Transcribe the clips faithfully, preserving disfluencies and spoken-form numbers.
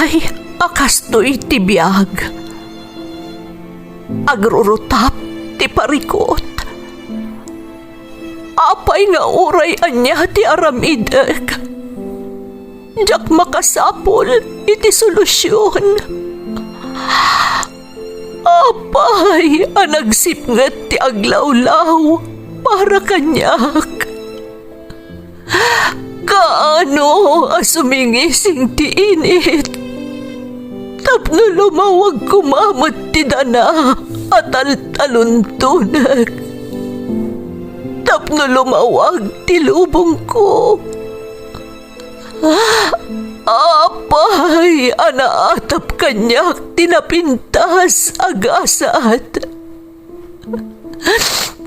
Ay, a kastoy ti biag. Agrurutap ti parikut. Apay nga uray ania ti aramidek, diak makasapul iti solusion. Apay a nagsipnget ti aglawlaw para kaniak? Kaano a sumingising ti init tapno lumawag koma met ti dana a taltaluntonek, tapno lumawag ti lubongko? Apay a naatap kaniak ti napintas a gasat?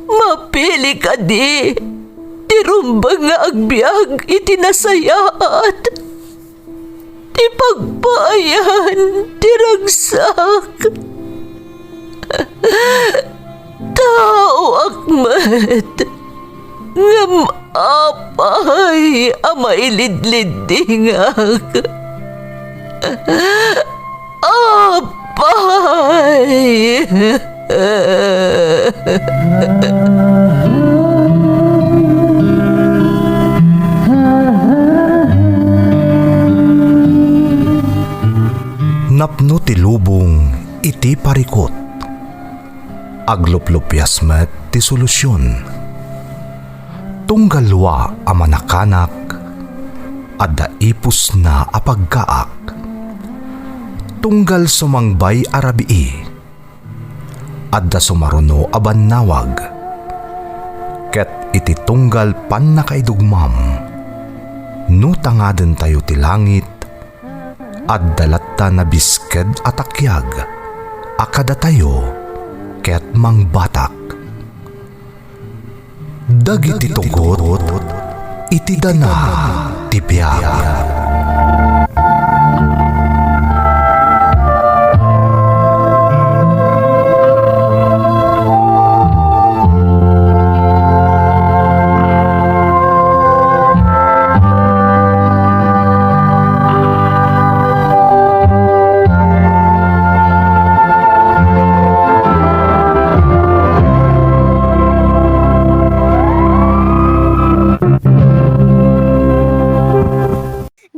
Mapili kadi ti rumbeng nga agbiag iti nasayaat, ti pagpaayan ti ragsak? Taoak met, ngem apay a mailidliddingak? Apay! Napno ti lubong iti parikut. Agluplupias met ti solusion. Tunggal dua a manakanak, adda ipusna a pagkaak. Tunggal sumangbay a rabii, adda sumaruno a bannawag. Ket iti tunggal pannakaidugmam, no tangadentayo ti langit, adda latta nabisked a takiag a kadatayo ket mangbatak. Dagiti tugot iti dana ti biag.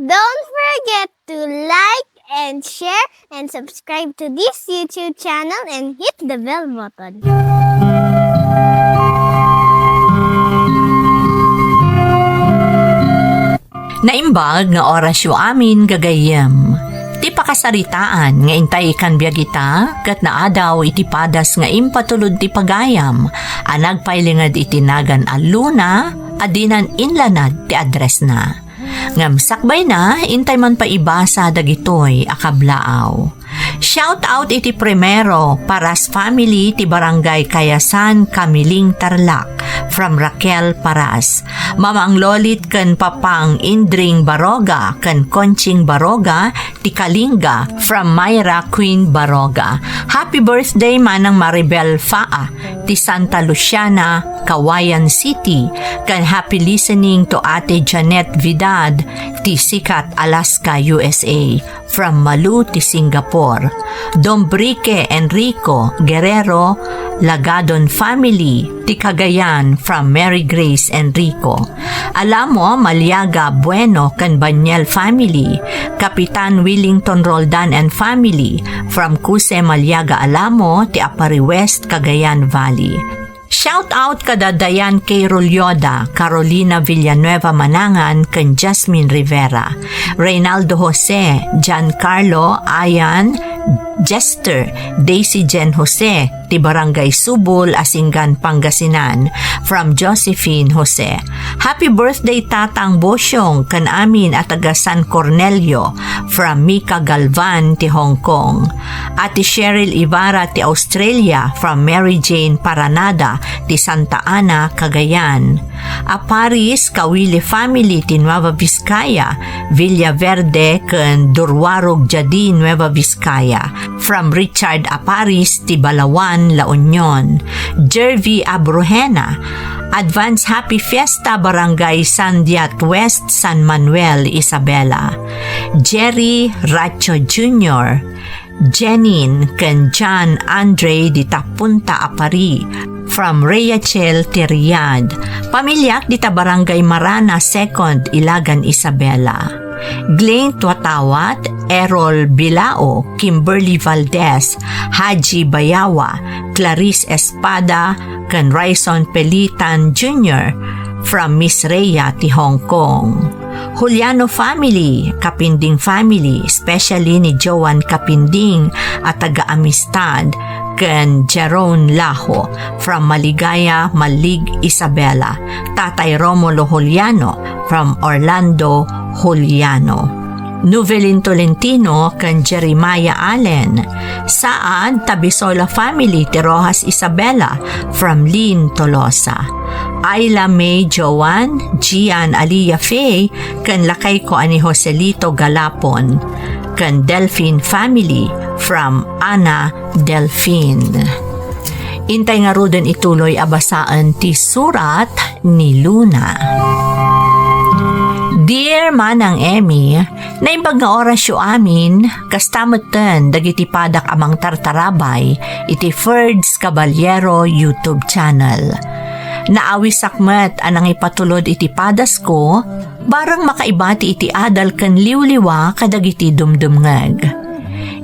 Don't forget to like and share and subscribe to this YouTube channel and hit the bell button. Naimbag nga orasyo amin, gagayyem. Ti pakasaritaan nga intay ikan biag ita ket naadaw iti padas nga impatulod ti pagayam a nagpailinged iti nagan a Luna a dinan inlanad ti addressna. Ngem sakbayna, intay man pay ibasa dagitoy a kablaaw. Shout out iti primero, Paras family ti Barangay Kayasan, Kamiling, Tarlac, from Raquel Paras. Mamang Lolit ken Papang Indring Baroga ken Conching Baroga ti Kalinga, from Myra Queen Baroga. Happy birthday, Manang Maribel Faa ti Santa Luciana, Cauayan City, ken happy listening to Ate Janet Vidad ti Sikat, Alaska, U S A, from Malú ti Singapore. Dombrique Enrico Guerrero Lagadon family ti Cagayan, from Mary Grace Enrico. Alamo Maliaga Bueno ken Baniel family, Kapitan Willington Roldan and family, from Cuse Maliaga Alamo ti Aparri West, Cagayan Valley. Shout out kada Diane K. Rulloda, Carolina Villanueva Manangan, ken Jasmine Rivera, Reynaldo Jose, Giancarlo, Ayan, Jester, Daisy Jane Jose, ti Barangay Subol, Asingan, Pangasinan, from Josephine Jose. Happy birthday, Tatang Bosyong, ken amin a taga San Cornelio, from Mika Galvan, ti Hong Kong. Ate Cheryl Ibarra, ti Australia, from Mary Jane Paranada, ti Santa Ana, Cagayan. A Paris, Kawili family ti Nueva Vizcaya, Villaverde ken Durwarog Jadi, Nueva Vizcaya. from Richard Aparis ti Balawan, La Union. Jervy Abrojena, advance happy fiesta, Barangay Sandiat West, San Manuel, Isabela. Jerry Racho Junior, Jenin ken John Andre di Tapunta a Pari, from Rachel ti Riyadh. Pamiliak dita Barangay Marana Second, Ilagan, Isabela. Glenn Tuatawat, Errol Bilao, Kimberly Valdez, Haji Bayawa, Clarice Espada, ken Raison Pelitan Junior from Miss Rhea ti Hong Kong. Juliano family, Kapinding family, especially ni Joan Kapinding a taga Amistad, ken Jerome Laho from Maligaya, Malig, Isabela, Tatay Romulo Juliano from Orlando Juliano. Novelin Tolentino ken Jeremiah Allen. Saad, Tabisola family ti Rojas Isabela from Lynn Tolosa. Ayla May Joan, Gian Alia Faye, ken lakayko a ni Joselito Galapon, ken Delfin family from Ana Delfin. Intay ngaruden ituloy a basaen ti surat ni Luna. Dear Manang Emmy, naimbag nga orasyo amin, kasta metten dagiti padak a mangtartarabay iti Ferds Caballero YouTube channel. Naawisak met a nangipatulod iti padasko, bareng makaibati iti adal ken liwliwa kadagiti dumdumngeg.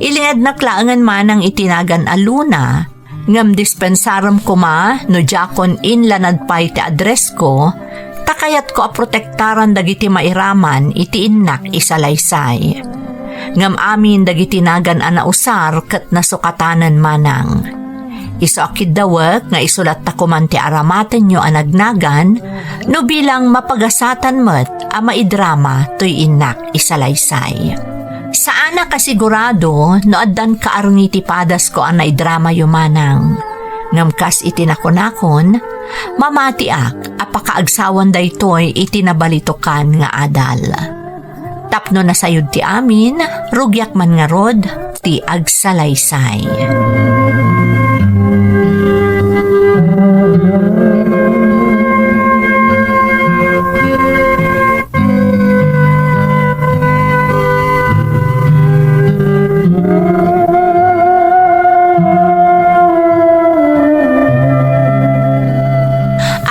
Ilingednak laengen manang iti nagan a Luna, ngem dispensarem koma no diakon inlanad pay ti addressko, ta kayatko a protektaran dagiti mairaman iti innak isalaysay. Ngem amin dagiti nagan a nausar ket nasukatanen manang. Isu a kiddawek nga isulatta koman ti aramatenyo a nagnagan no bilang mapagasatan met a maidrama toy innak isalaysay. Saanak a sigurado no addan kaarngi ti padasko a naidramayo manang. Ngem kas iti nakunakon, mamatiak a pakaagsawan daytoy iti nabalitokan nga adal. Tapno nasayod ti amin, rugiak man ngarud ti agsalaysay.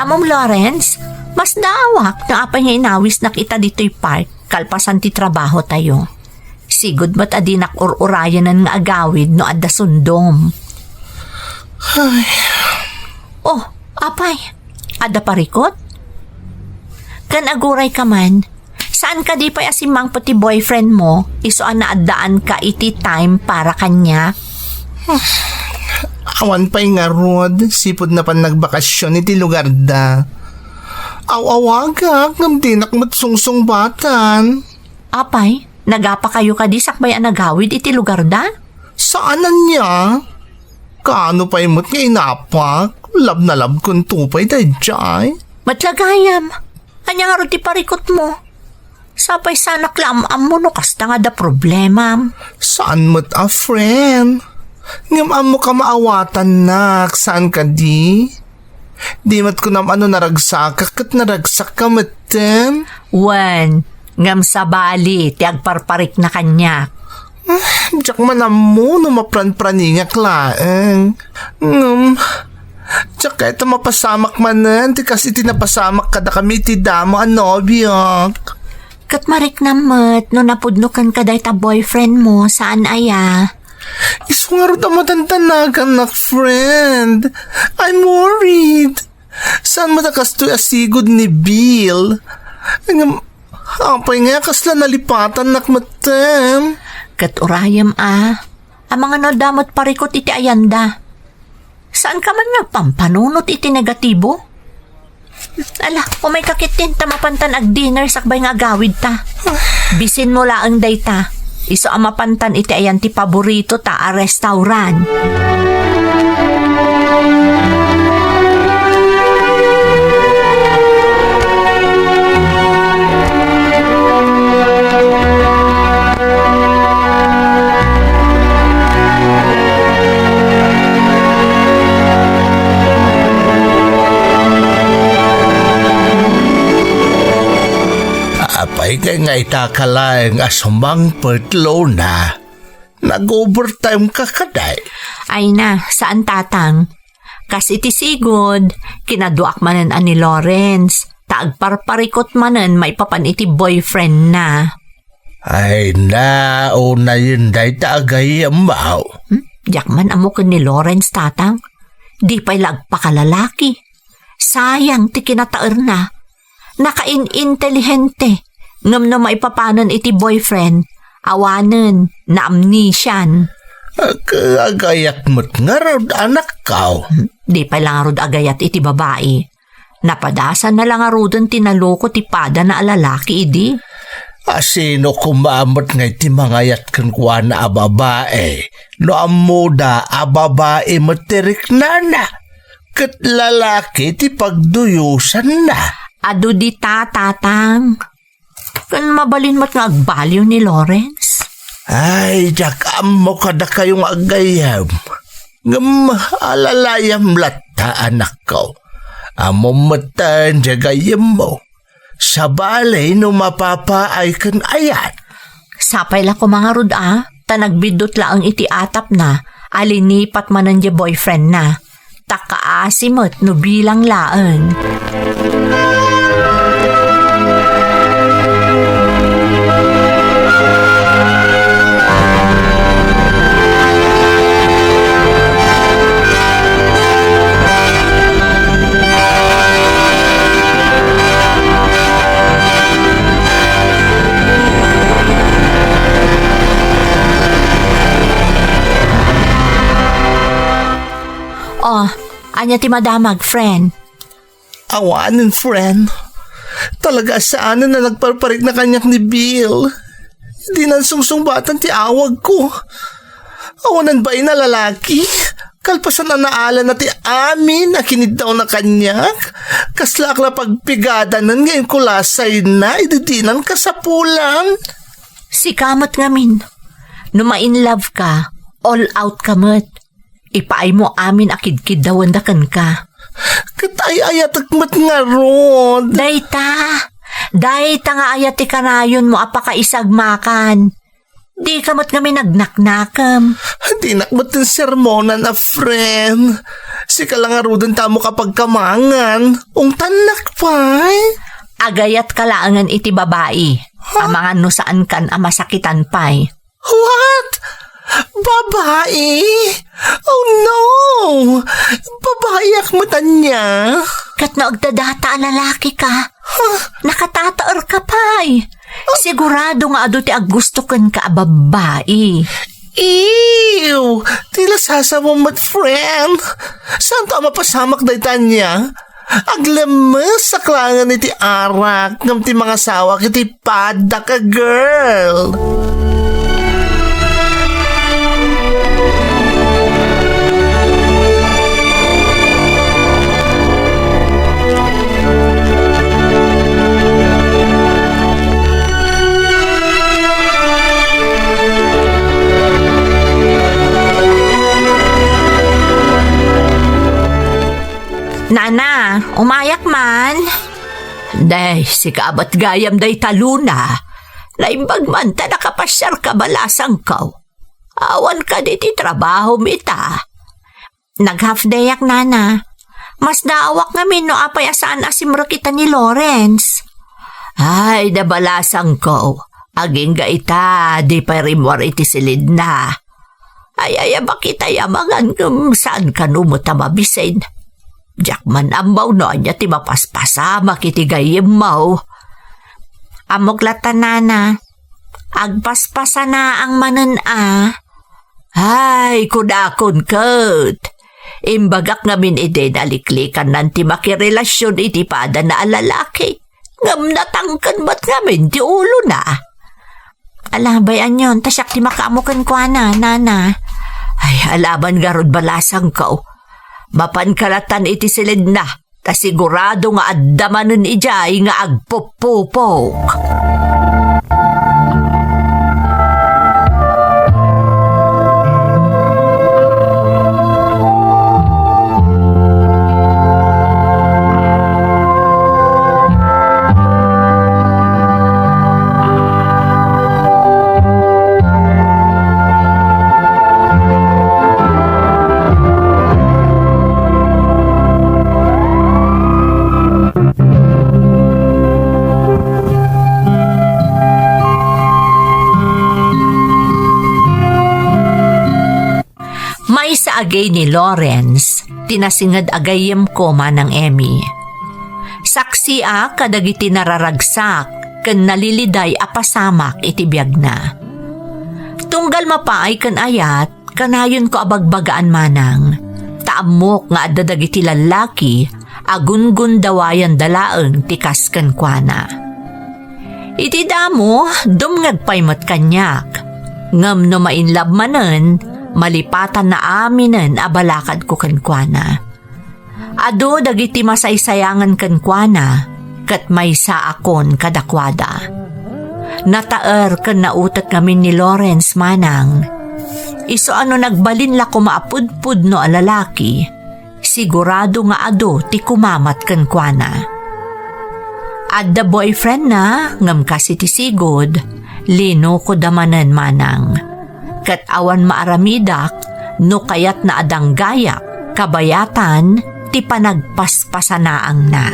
Amom Lawrence, masdaawak no apay nga inawisnak ita ditoy park kalpasan ti trabaho tayo. Sigud met a dinak ur-urayanen nga agawid no adda sundom. Ay. Oh, apay, adda parikut? Ken aguray ka man, saan kadi pay a simmangpet ti boyfriend mo, isu a naaddaan ka iti time para kaniak? Awan pay ngarud, sipud napan nagbakasyon iti lugarda. Aw-awagak, ngem dinak met sungsungbatan. Apay, nagapakayo kadi sakbay a nagawid iti lugarda? Saan ania? Kaano pay met nga inapak? Love na love konto pay daydiay. Met la gayam, ania ngarud ti parikutmo? Sapay saanak la am-ammo no kasta nga adda problemam. Saan met a friend? Ngem ammok a maawatannak, saan kadi? Di met kunam a no naragsakak ket naragsakka metten. Wen, ngem sabali ti agparparikna kaniak. Ah, diak man ammo no mapranpraningak laeng. Ngem, diak kayat a mapasamak manen ti kas iti napasamak kadakami iti damo a nobiok. Ket mariknam met no napudno kenka dayta boyfriend mo, saan aya? Isu ngarud a madandanagannak, friend. I'm worried. Saan met a kastoy a sigud ni Bill? Ngem, apay nga kasla nalipatannak metten? Ket urayem a, amangan no adda met parikut iti ayanda. Saan ka man nga agpampanunot iti negatibo? Ala, umay ka ketdin ta mapantan agdinner sakbay nga agawid ta. Bisin mo laeng dayta. Isu a mapantan iti ayan ti paborito ta a restaurant. pay ngay nga itaka laeng a sumangpet, Luna. Nag-overtime ka kadi? Ay na, saan, Tatang. Kas iti sigud, kinaduak manen a ni Lawrence, ta agparparikot manen maipapan iti boyfriend na. Ay na, unayen dayta a gayyemmo. Hmm? Diak man ammo ken ni Lawrence, Tatang. Di pay la agpakalalaki. Sayang ti kinataerna. Nakain-intelihente, ngem no maipapanen iti boyfriend, awanen, naamnesian. Ag-, agayat met ngarud, anakko. Hmm? Di pay la ngarud agayat iti babai. Napadasanna la ngaruden ti naloko ti padana a lalaki idi. A sino koma met ngay ti mangayat kenkuana a babai no ammoda a babai met ti riknana ket lalaki ti pagduyosanna? Adu dita, Tatang. Ken mabalin met nga agbaliw ni Lawrence? Ay, diak ammo kadakayo nga aggayyem. Ngem alalayam latta, anakko. Ammom metten diay gayyemmo. Sabali no mapapaay ken ayat. Sapay la koma ngarud a, ta nagbiddut laeng iti atapna a linipat manen diay boyfriendna. Ta kaasi met no bilang laeng. Oh, ania ti madamag, friend? Awanen, friend. Talaga a saanen a nagparparikna kaniak ni Bill. Dinan sungsungbatan ti awagko. Awanen bain a lalaki. Kalpasan a naalana ti amin a kiniddawna kaniak, kaslaak la pagpigadanen nga inkulasayna idi dinan kasapulan. Sika met ngamin, no ma-in love ka, all out ka met. Ipaaymo amin a kidkiddawenda kenka. Ket ay-ayatek met ngarud. Dayta, dayta nga ayat ti kanayonmo a pakaisagmakan. Dika met ngamin agnaknakem. Dinak met ti sermonan a friend. Sika la ngaruden ti ammok a pagkamangan. Ungtannak pay. Agayatka laengen iti babai. Huh? Amangan no saankan a masakitan pay. What? Babai? Oh no! Babaiak met ania? Ket no agdadata a lalaki ka, huh? Nakatataer ka pay. Sigurado nga adu ti aggusto kenka a babbai. Ew! Ti la sasawen met, friend. Saanto a mapasamak dayta ania? Aglemmesak laengen iti arak ngem ti mangasawak iti paddak a girl. Nana, umayak man. Day, sika met gayam dayta, Luna. Naimbag man ta nakapasiarka, balasangko. Awan kadi ti trabahom ita? Nag-half dayak, Nana. Masdaawak ngamin no apay a saan a simrek ita ni Lawrence. Ay, da, balasangko. Agingga ita, di pay rimmuar iti silidna. Ay, ay, bakit ay amangan ngem saan kano met a mabisin? Diak man ammo no ania ti mapaspasamak iti gayyemmo. Ammok latta, Nana. Agpaspasanaang manen a. Ay, kudakon ket. Imbagak ngamin idi naliklikannan ti makirelasion iti padana a lalaki. Ngem natangken met ngamin ti ulona. Alabay, anion, ta siak ti makaammo kenkuana, Nana. Ay, alaban garud, balasangko. Mapanka latan iti silidna. Ta sigurado nga adda manen idiay nga agpuppupok. Agay ni Lawrence, ti nasinged a gayyemko, Manang Emmy. Saksiak kadagiti nararagsak ken naliliday a pasamak iti biagna. Tunggal mapaay ken ayat, kanayonko a bagbagaan, Manang, ta ammok nga adda dagiti lallaki a gungundawayanda laeng ti kas kenkuana. Iti damo, dumngeg pay met kaniak. Ngem no ma-in love manen, malipatanna aminen a balakadko kenkuana. Adu dagiti masaysayangen kenkuana, ket maysaakon kadakuada. Nataer ken nautek ngamin ni Lawrence, Manang. Isu a no nagbalin la koma a pudpudno a lalaki, sigurado nga adu ti kumamat kenkuana. Adda boyfriendna, ngem kas iti sigud, linukoda manen, Manang. Ket awan maaramidak no kayatna a danggayak kabayatan ti panagpaspasanaangna.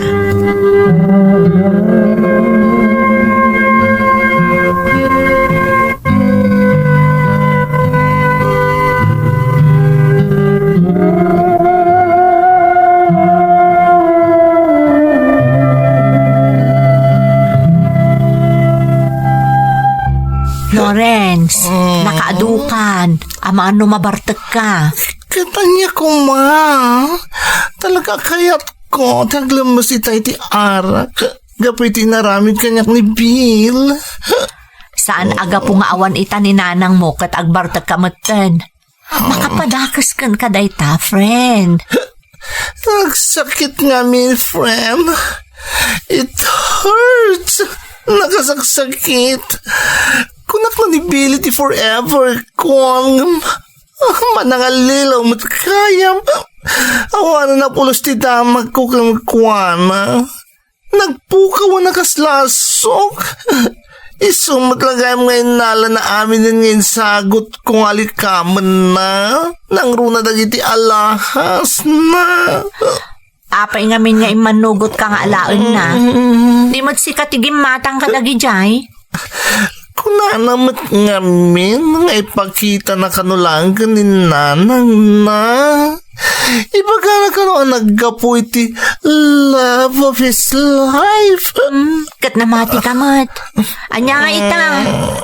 Lawrence, Mm. nakaadukan. Amangan no mabartekka. Ket ania koma? Talaga kayatko ti aglemmes ita iti arak gapu iti inaramid kaniak ni Bill. Saan a gapu nga awan ita ni nanangmo ket agbartekka metten. Makapadakes kenka dayta, friend. Nagsakit ngamin, friend. It hurts. Nakasaksakit. Kunak na ni Bill iti forever ko. Manangallilaw met gayam. Awanen a pulos ti damagko kenkuana. Nagpukaw a nakaslasok. Isu met la gayam nga innalana aminen nga insagutko nga alikamenna. Nangruna dagiti alahasna. Apay ngamin nga immannugotka nga alaenna? Mm. Di met sika ti gimmatang kadagidiay? Kunana met ngamin nga ipakitana kano laeng ken ni nanangna. Ibagana kano a naggapu iti love of his life. Mm, ket namatika met. Ania nga ita?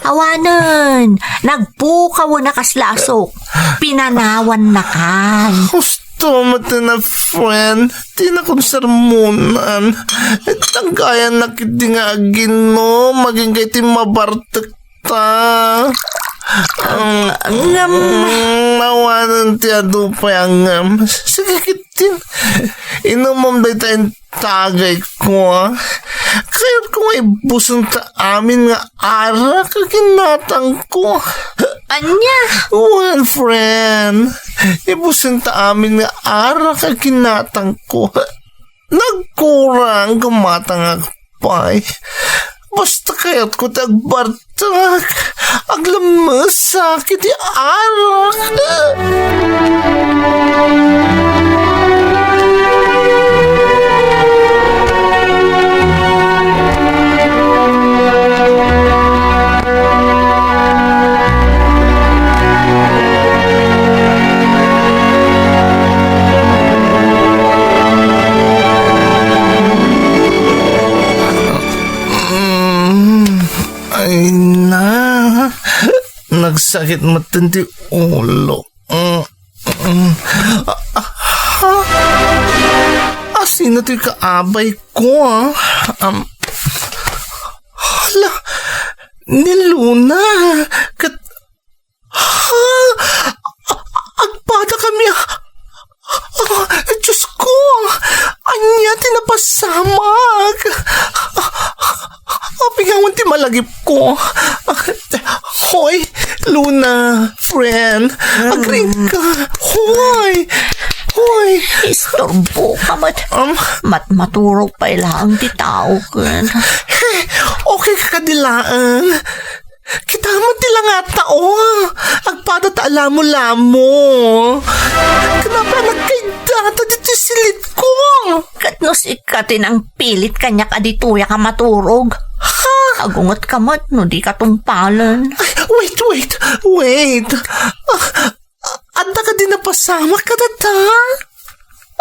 Awanen. Nagpukaw a nakaslasok. Pinanawannakan. Husto met, na friend. Ti nakonsermonan. Danggayannak iti nga aginom, agingga iti mabartekta. Ang, ngam- Mm, awanen ti adu pay a ngam. Sige, ketdin. Inumom dayta intagayko, a. Kayatko nga ibusenta amin nga arak a kinatangko. Ania? Well, friend, ibusenta amin nga arak a kinatangko. Nagkurang, gumatangak pay. Basta kayatko ti agbartak, aglammesak iti arak. Mm, ay na, nagsakit metten ti ulo. Mm, mm. Ah, ah, ah. Asino ti kaabay ko, ah? Um, hala, ni Luna. Ket, ha? Agpada kami, ah. Ah, Diyos ko, ania ti napasamak? Apay nga awan ti malagipko? Hoy, Luna, friend, agriingka. Hoy, hoy. Istorboka met. Um, Mat-, maturog pay laeng ti tao ken. He, okay ka kadi laeng? Kita met ti langata, o. Agpada ta alamo-lamo. Ken apay a nagkaydata ditoy silitko? Ket no sika ti nangpilit kaniak a ditoyak a maturog, ha? Agungetka met no dika tungpalen. Ay, wait, wait, wait. Ah, adda kadi napa- napasamak kadata?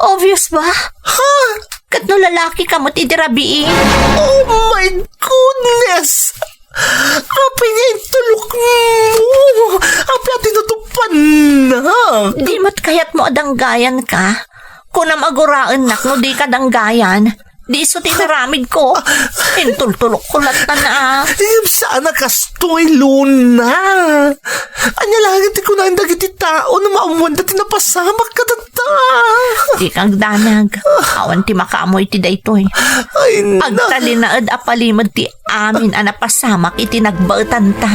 Obvious ba? Ha? Ket no lalaki ka met idi rabii? Oh my goodness! Apay nga intulok mo? Apay a tinutupan na? Di met kayat mo a danggayan ka? Kunam a guraennak no di ka danggayan. Di isu ti inaramid ko. Intultulok ko latta na. Ngem saan a kastoy, Luna. Ania laeng ti kunan dagiti tao no maammoanda ti napasamak kadata? Di kagdanag. Awan ti makaammo iti daytoy. Ay, na. Agtalinaed a palimed ti amin a napasamak iti nagbaetanta.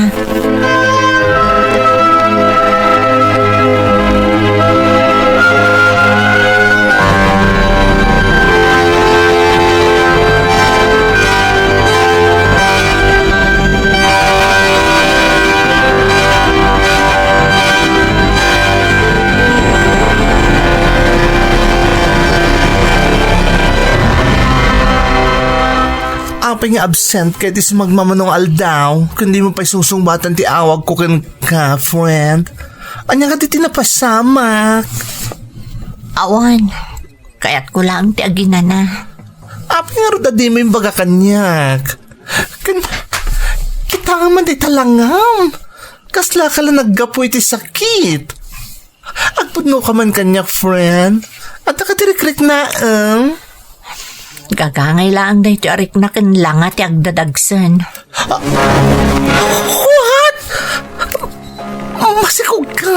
Apay nga absent ka iti sumagmamano nga aldaw, ken dimo pay susungbatan ti awagko kenka, friend? Ania nga ti napasamak? Awan, kayatko laeng ti aginana. Apay ngarud a dimo imbaga kaniak? Ken, kita man ti talangam. Kasla ka la naggapu iti sakit. Agpudno ka man kaniak, friend. Adda ka ti rikriknaem? Gagangay laeng daytoy a rikna ken langa ti agdadagsen. Ah, what? Masikog ka?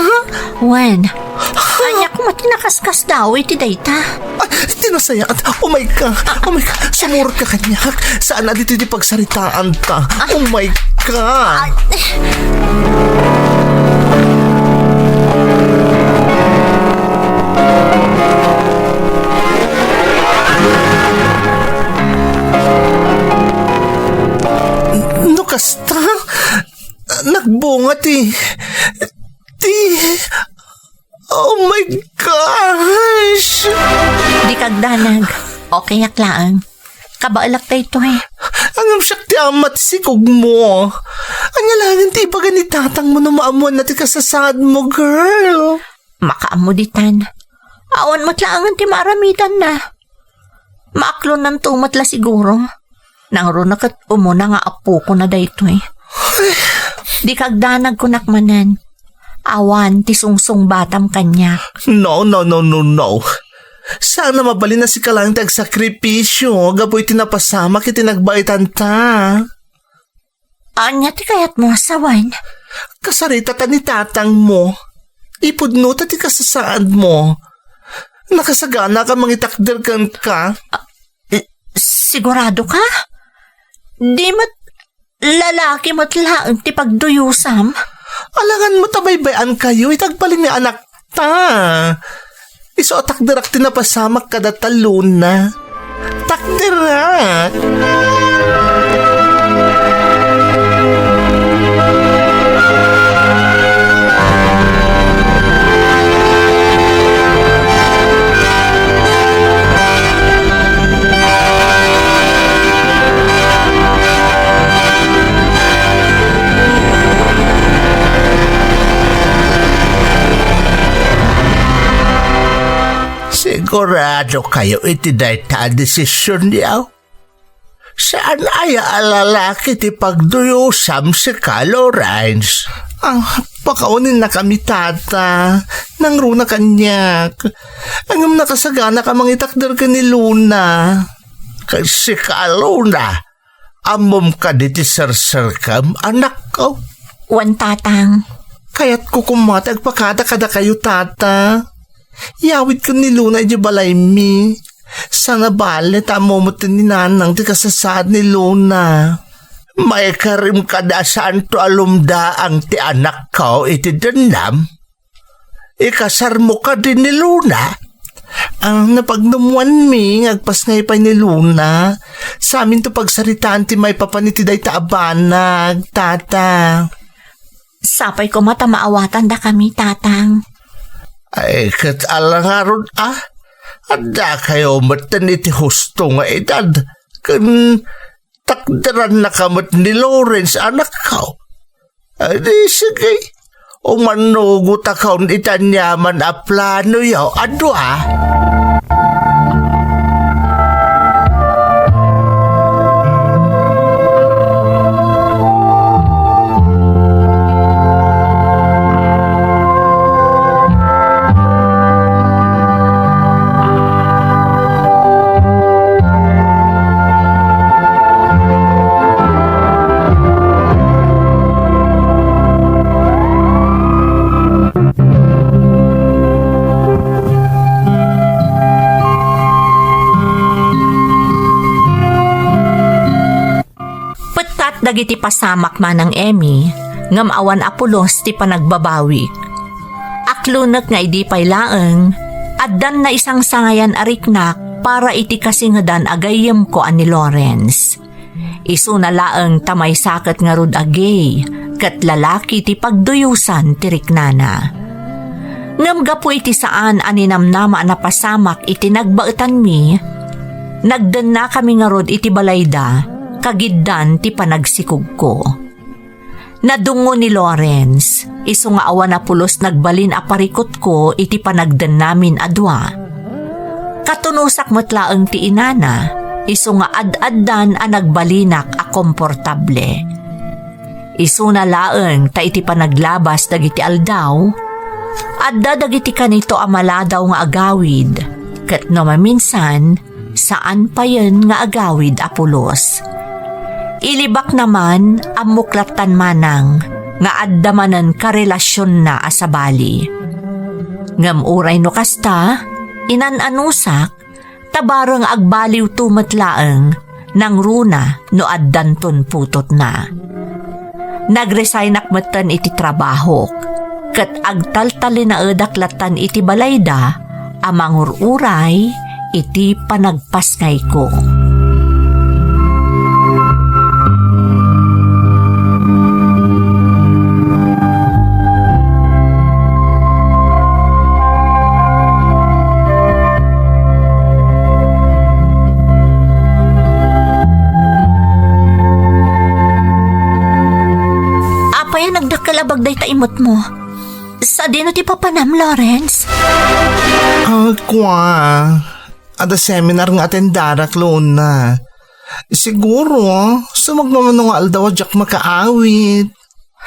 Wen, ania koma ti nakaskasdaaw iti dayta? Ay, ti nasayaat. Oh my God. Oh my God. Sumurot ka kaniak. Saan a ditoy ti pagsaritaanta? Oh my God. No kasta, nagbunga ti, ti, oh my gosh! Di kagdanag. Okayak laeng. Kabaelak daytoy. Ngem siak ti ama ti sikog mo. Ania laeng ti ibaga ni tatang mo no maammoanna ti kasasaad mo, girl? Makaammo ditan. Awan met laengen ti maaramidanna. Maaklonnanto met la siguro. Nangruna ket umuna nga apokona daytoy. Di kagdanag kunak manen. Awan ti sungsungbatam kaniak. No, no, no, no, no. Saan a mabalin a sika laeng ti agsakripisio gapu iti napasamak iti nagbaetanta. Ania ti kayatmo a sawen? Kasaritata ni tatang mo. Ipudnota ti kasasaad mo. Nakasagana ka mangitakder kenka? Ah, eh, sigurado ka? Di met lalaki met laeng ti pagduyusam? Alangan met a baybay-ankayo iti agbalin nga anakta. Isu a takderak ti napasamak kadata, Luna. Takderak! Sigurado kayo iti dayta a desisionyo? Saan aya a lalaki ti pagduyusam, sika, Lawrence? Ah, pakaoninnakami, tata. Nangruna kaniak. Ngem nakasaganaka mangitakder ken ni Luna. Ket sika, Luna, ammom kadi ti serserkem, anakko? Wen, tatang. Kayatko koma ti agpakada kadakayo, tata. Yawidko ni Luna idiay balaymi. Saan a bale ta ammom met ni nanang ti kasasaad ni Luna. Maikarim kadi a saanto a lumdaang ti anakko iti dennam? Ikasarmo kadi ni Luna? Ah, napagnumoanmi nga agpasngay pay ni Luna. Saminto pagsaritaan ti maipapan iti dayta a banag, tata. Sapay koma ta maawatandakami, tatang. Ay, ket ala ngarud a, addakayo metten iti husto nga edad, ken takderannaka met ni Lawrence, anakko. Ay, di, sige. Umanugotakon iti aniaman a planoyo a dua. Pettat dagiti pasamak, Manang Emmy, ngem awan a pulos ti panagbabawik. Aklonek nga idi pay laeng, addan naisangsangayan a riknak para iti kasingedan a gayyemko a ni Lawrence. Isuna laeng ta maysa ket ngarud a gay ket lalaki ti pagduyosan ti riknana. Ngem gapu iti saan a ninamnama a napasamak iti nagbaetanmi, nagdennakami ngarud iti balayda, kagiddan ti panagsikogko. Nadungngo ni Lawrence, isu nga awan a pulos nagbalin a parikutko iti panagdennamin a dua. Katunosak met laeng ti inana, isu nga ad-addan a nagbalinak a komportable. Isuna laeng ta iti panaglabas dagiti aldaw, adda dagiti kanito a maladaw nga agawid, ket no maminsan, saan payen nga agawid a pulos. Ilibakna man, ammok lattan manang nga adda manen karelasionna a sabali. Ngem uray no kasta, inan-anusak, ta bareng agbaliwto met laeng nangruna no addanton putotna. Nagresignak metten iti trabahok, ket agtaltalinaedak lattan iti balayda a mangur-uray iti panagpasngayko. Apay a nagdakkel a bag dayta imutmo? Sadino ti papanam, Lawrence? Agkua, adda seminar nga atendarak, Lona. Siguro, sumagmamano nga aldaw a diak makaawid.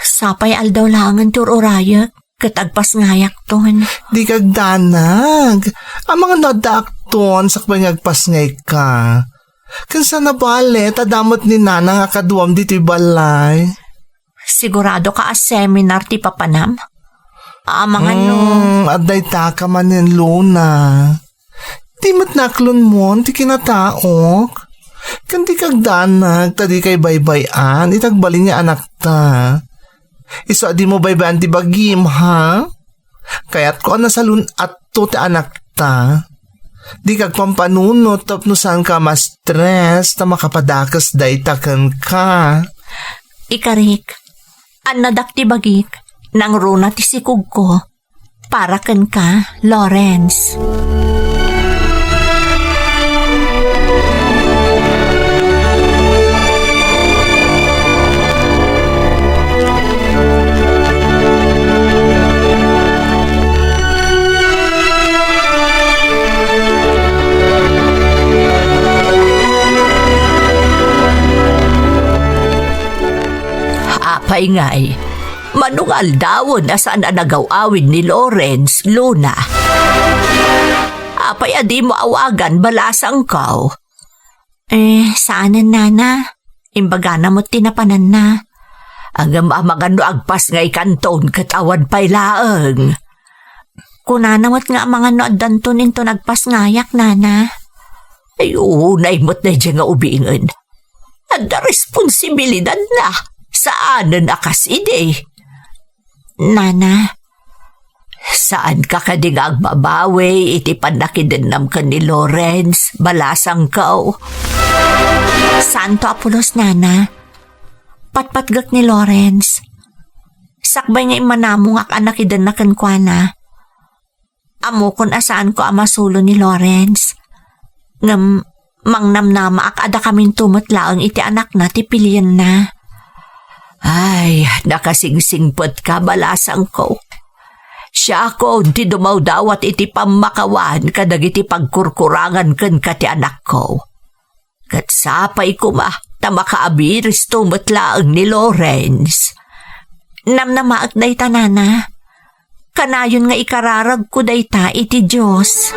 Sapay aldaw laengen ti ur-urayek, ket agpasngayakton. Dika agdanag. Amangan no addaakton sakbay nga agpasngayka. Ken saan a bale, ta adda met ni Nanang a kaduam ditoy balay. Siguradoka a seminar ti papanam? Amangan no. Hmm, adda itaka manen, Lona. Di met naklonmon ti kinataok. Ken dika agdanag ta dika ibaybay-an iti agbalin nga anakta. Isu a dimo baybay-an ti bagim, ha? Kayatko a nasalun-atto ti anakta. Dika agpampanunot tapno saanka ma-stress ta makapadakes dayta kenka. Ikarik, annadak ti bagik, nangruna ti sikogko. Para kenka, Lawrence. Apay ngay, mano nga aldawen a saan a nagaw-awid ni Lawrence, Lona? Apay a dimo awagan, balasangko? Eh, saanen, Nana. Imbagana met ti napananna. Ngem amangan no agpasngaykanton ket awan pay laeng. Kunana met nga amangan no addanton inton agpasngayak, Nana. Ay, unay met daydiay nga ubingen. Adda responsibilidadna. Saanen a kas idi. Nana, saanka kadi nga agbabawi iti pannakidennam ken ni Lawrence, balasangko? Saanto a pulos, Nana. Patpatgek ni Lawrence. Sakbay nga immanamongak a nakidenna kenkuana, ammokon a saanko a masulo ni Lawrence. Ngem mangnamnamaak a dakaminto met laeng iti anakna ti pilienna. Ay, nakasingsingpetka, balasangko. Siakon ti dumawdawat iti pammakawan kadagiti pagkurkurangan kenka ti anakko. Ket sapay koma ta makaabiristo met laeng ni Lawrence. Namnamaek dayta, nana. Kanayon nga ikararagko dayta iti Dios.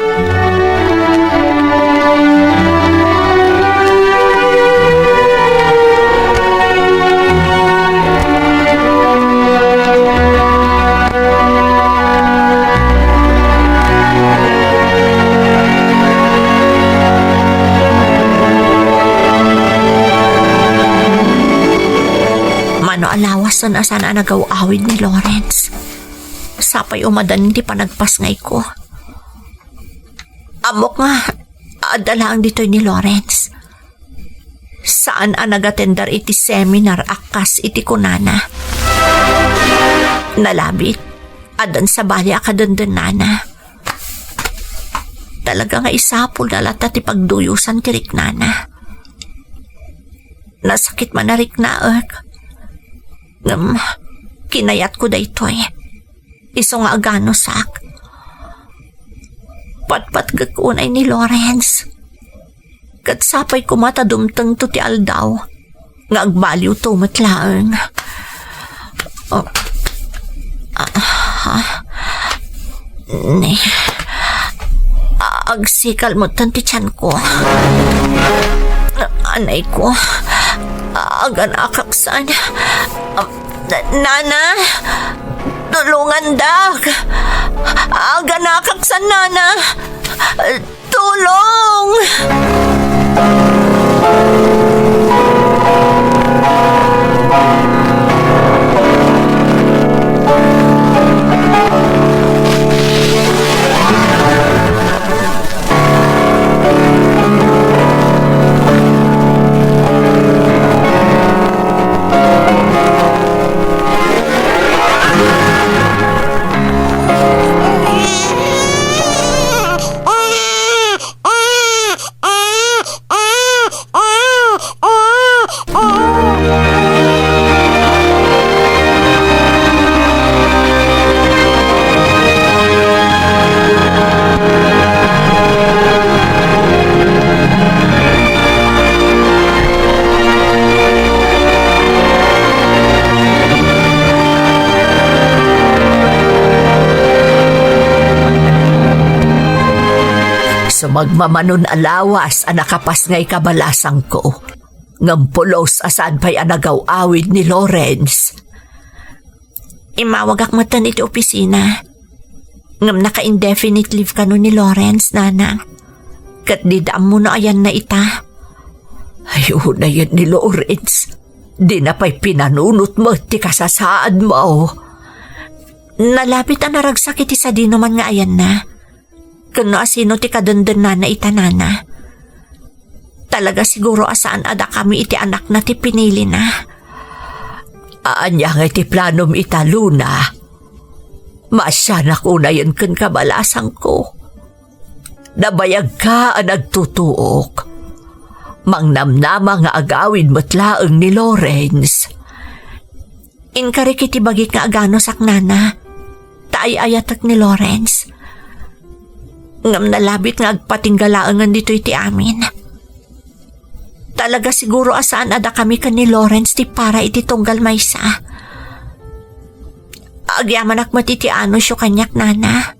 Mano a lawasen a saan a nagaw-awid ni Lawrence. Sapay umadan ti panagpasngayko. Ammok nga adda laeng ditoy ni Lawrence. Saan a nagatender iti seminar a kas iti kunana. Nalabit, addan sabali a kadendennana. Talaga nga isapulna latta ti pagduyosan ti riknana. Nasakit man a riknaek. Ngem, kinayatko daytoy. Isu nga aganusak. Patpatgek unay ni Lawrence. Ket sapay koma ta dumtengto ti aldaw nga agbaliwto met laeng. Oh. Ah, ah. Ne. Agsikal metten ti tianko. Anayko. Aganakak san. Nana! Tulongandak! Aganakak san, Nana! Tulong! Sumagmamanon a lawas a nakapasngay, kabalasangko. Ngem pulos a saan pay a nagaw-awid ni Lawrence. Immawagak metten iti opisina. Ngem naka-indefinite leave kano ni Lawrence, Nana. Ket dida ammo no ayanna ita. Ay, unayen ni Lawrence. Dina pay pinanunot met ti kasasaadmo. Nalabit a naragsak iti sadinoman nga ayanna. Ken no asino ti kadendennana ita, Nana. Talaga siguro a saan a dakami iti anakna ti pinilina. Ania ngay ti planom ita, Luna? Maasianak unayen kenka, balasangko. Nabayagka a nagtutuok. Mangnamnama nga agawid met laeng ni Lawrence. Inkarik iti bagik nga aganusak, Nana. Ta ay-ayatek ni Lawrence. Ngem nalabit nga agpatingga laengen ditoy ti amin. Talaga siguro a saan a dakami ken ni Lawrence ti para iti tunggal maysa. Agyamanak met iti anusyo kaniak, Nana.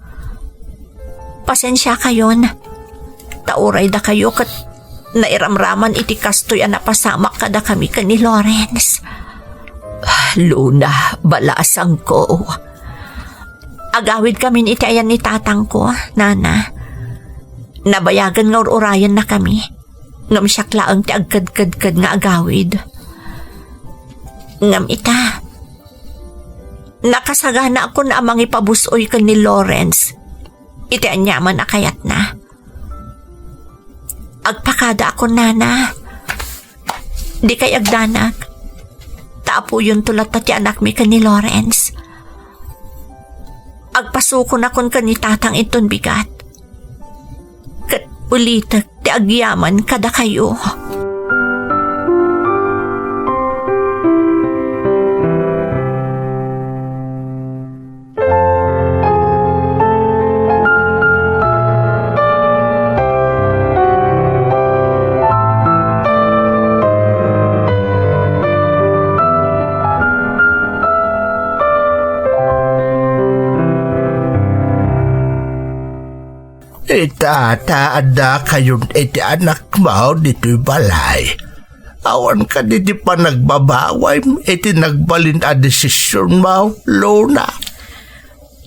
Pasensiakayon. Ta uray dakayo ket nairamraman iti kastoy a napasamak kadakami ken ni Lawrence. Luna, balasangko. Agawidkamin iti ayan ni tatangko, Nana. Nabayagen nga ur-urayennakami. Ngem siak laeng ti agkedkedked nga agawid. Ngem ita, nakasaganaakon a mangipabus-oy ken ni Lawrence iti aniaman a kayatna. Agpakadaakon, Nana. Dikay agdanag. Ta apoyonto latta ti anakmi ken ni Lawrence. Agpasukonakon ken ni Tatang inton bigat. Ket ulitek ti agyaman kadakayo. Ita ta adda kayon iti anakmo ditoy balay. Awan kadi ti panagbabawaymo iti nagbalin a desisionmo, Luna?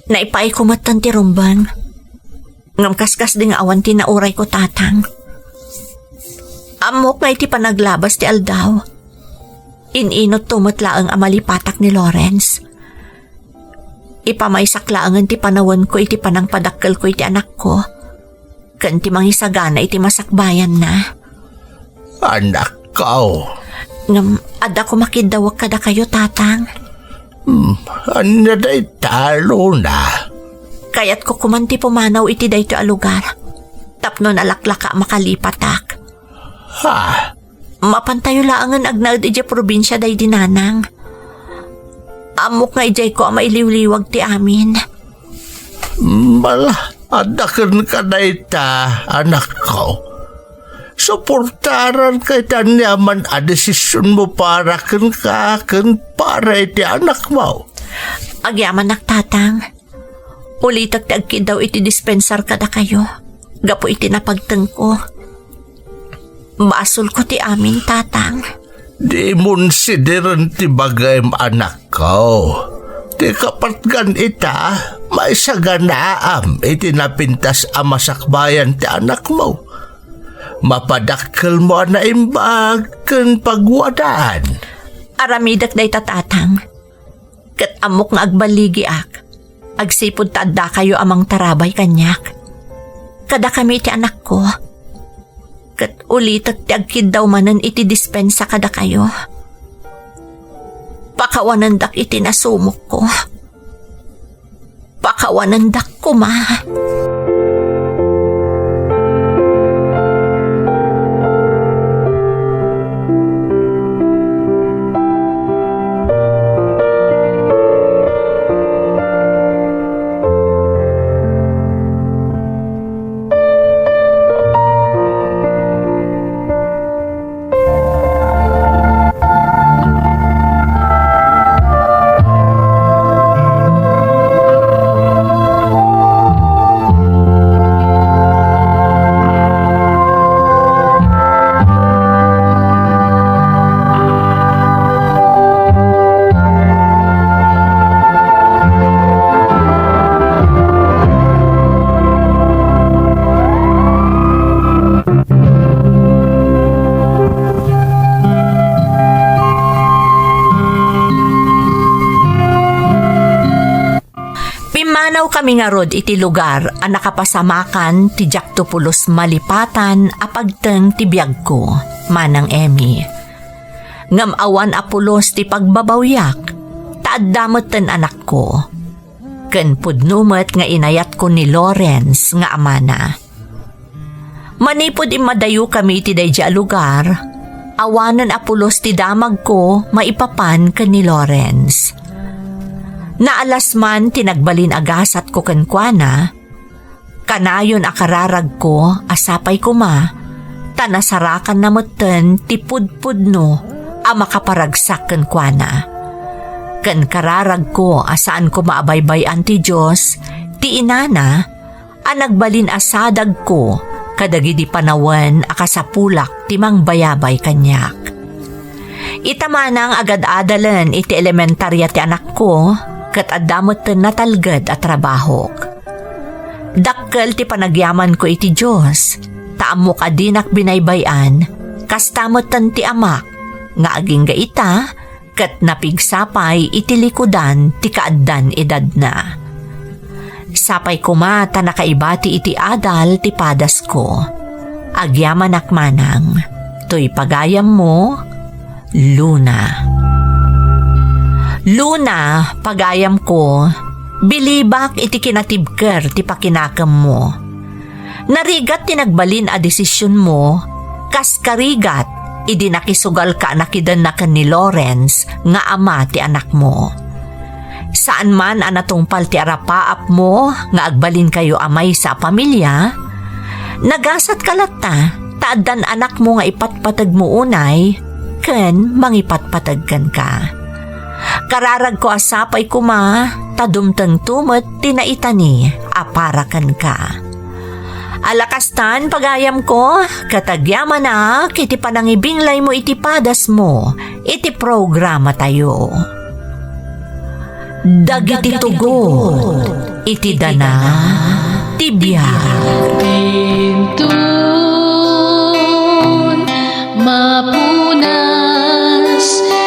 Naipaayko metten ti rumbeng. Ngem kaskasdi nga awan ti naurayko, Tatang. Ammok nga iti panaglabas ti aldaw, in-inutto met laeng a malipatak ni Lawrence. Ipamaysak laengen ti panawenko iti panangpadakkelko iti anakko ken ti mangisagana iti masakbayanna. Anakko. Ngem adda koma kiddawek kadakayo, Tatang. Hmm, ania dayta, Luna? Kayatko koman ti pumanaw iti daytoy a lugar tapno nalaklaka a makalipatak. Ha? Mapantayo laengen agnaed idiay probinsia daydi nanang. Ammok nga idiayko a mailiwliwag ti amin. Mala, adda kenka dayta, anakko. Suportaranka iti aniaman a desisionmo para kenka ken para iti anakmo. Agyamanak, Tatang. Ulitek ti agkiddaw iti dispensar kadakayo gapu iti napagtengko. Basolko ti amin, Tatang. Dimon sideren ti bagim, anakko. Ti kapatgan ita, maisaganaam iti napintas a masakbayan ti anakmo. Mapadakkelmo a naimbag ken pagwadaan. Aramidek dayta, Tatang. Ket ammok nga agballigiak agsipud ta addakayo a mangtarabay kaniak. Kadakami ti anakko. Ket ulitek ti agkiddaw manen iti dispensa kadakayo. Pakawanendak iti nasumokko. Pakawanendak koma. Pimmanawkami ngarud iti lugar a nakapasamakan ti diakto pulos malipatan a pagteng ti biagko, Manang Emmy. Ngem awan a pulos ti pagbabawiak, ta adda metten anakko. Ken pudno met nga inayatko ni Lawrence nga amana. Manipud immadayokami iti daydiay a lugar, awanen a pulos ti damagko maipapan ken ni Lawrence. Naalas man ti nagbalin a gasatko kenkuana, kanayon a kararagko a sapay koma, ta nasarakanna metten ti pudpudno a makaparagsak kenkuana. Ken kararagko a saan koma a baybay-an ti Dios, ti inana, a nagbalin a sadagko kadagidi panawen a kasapulak ti mangbayabay kaniak. Ita manang agad-adalen iti elementaria ti anakko, ket adda metten natalged a trabahok. Dakkel ti panagyamanko iti Dios, ta ammok a dinak binaybay-an, kasta metten ti amak, nga agingga ita, ket napigsa pay iti likudan ti kaaddan edadna. Sapay koma ta nakaibati iti adal ti padasko. Agyamanak manang, toy pagayammo, Luna. Luna, pagayamko, bilibak iti kinatibker ti pakinakemmo. Narigat ti nagbalin a desisionmo, kas karigat idi nakisugalka a nakidanna ken ni Lawrence nga ama ti anakmo. Saan man a natungpal ti arapaapmo nga agbalinkayo a maysa a pamilia, nagasatka latta ta addan anakmo nga ipatpategmo unay ken mangipatpateg kenka. Kararagko a sapay koma ta dumtengto met ti naitani a para kenka. Ala kastan, pagayamko, ket agyamanak iti panangibinglaymo iti padasmo iti programatayo. Dagiti tugot iti dana ti biag. Inton mapunas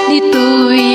ditoy